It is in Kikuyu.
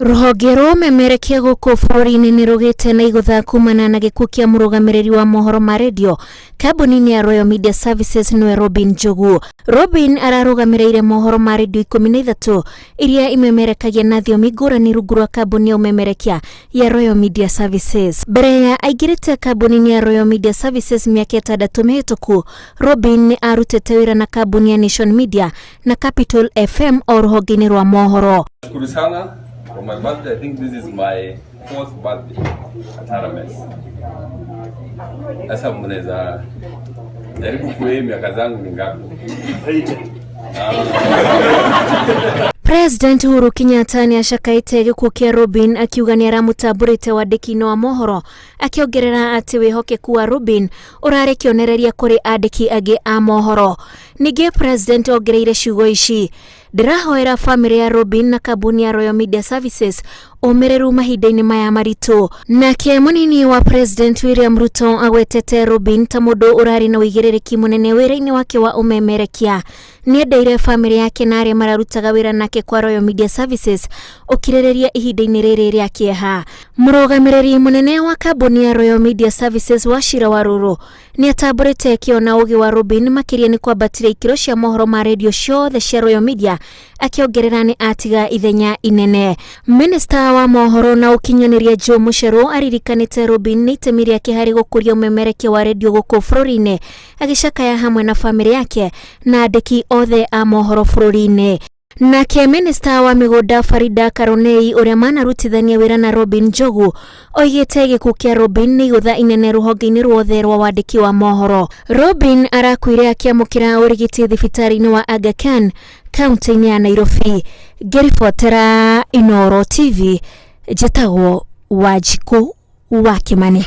Rũhonge rwa ũmemerekia gũkũ bũrũri-inĩ nĩ rũgĩte na igũtha kumana na gĩkuũ kĩa mũrũgamĩrĩri wa mohoro ma redio kambuni-inĩ ya Royal Media Services nĩwe Robin Njogu. Robin ararũgamĩrĩire mohoro ma redio 13 iria imemerekagia na thiomi ngũrani rungu rwa kambuni ya ũmemerekia ya Royal Media Services. Mbere ya aingĩrĩte kambuni-inĩ ya Royal Media Services mĩaka 6 mĩhĩtũku, Robin nĩ arutĩte wĩra na kambuni ya Nation Media na Capital FM o rũhonge-inĩ rwa mohoro. Nashukuru sana for my birthday. I think this is my fourth birthday at RMS. Sasa mnaweza jaribu kuwe miaka zangu ni ngapi? President Uhuru Kenyatta nĩ acakaĩte gĩkuũ kĩa Robin akiuga nĩ aramũtambũrĩte wandĩki-inĩ wa mohoro akĩongerera atĩ wĩhokeku wa Robin ũrarĩ kĩonereria kũrĩ andĩki angĩ a mohoro. Ningĩ President ongereire ciugo ici: Ndĩrahoera famĩlĩ ya Robin na kambuni ya Royal Media Services ũmĩrĩru mahinda-inĩ maya maritũ. Nake mũnini wa President William Ruto agwetete Robin ta mũndũ ũrarĩ na ũigĩrĩrĩki mũnene wĩra-inĩ wake wa ũmemerekia. Nĩendeire famĩlĩ yake na arĩa mararutaga wĩra nake kwa Royal Media Services ũkirĩrĩria ihinda-inĩ rĩrĩ rĩa kĩeha. Mũrũgamĩrĩri mũnene wa kambuni ya Royal Media Services Wachira Warũrũ nĩatambũrĩte kĩo na ũgĩ wa Robin makĩria nĩ kwambatĩria ikĩro cia mohoro ma redio ciothe cia Royal Media akĩongerera nĩ atiga ithenya inene. Minista wa mohoro na ũkinyanĩria Joe Mucheru aririkanĩte Robin nĩ itemi rĩake harĩ gũkũria ũmemerekia wa redio gũkũ bũrũri-inĩ agĩcakaya hamwe na famĩlĩ yake na andĩki othe a mohoro bũrũri-inĩ. Nake minista wa mĩgũnda Farida Karonei ũrĩa manarutithania wĩra na Robin Njogu oigĩte gĩkuũ kĩa Robin nĩ igũtha inene rũhonge-inĩ ruothe rwa wandĩki wa mohoro. Robin arakuire akĩamũkĩra ũrigiti thibitarĩ-inĩ wa Aga Khan kaunti-inĩ ya Nairobi. Ngĩribotera Inooro TV njĩtagwo Wanjikũ wa Kĩmani.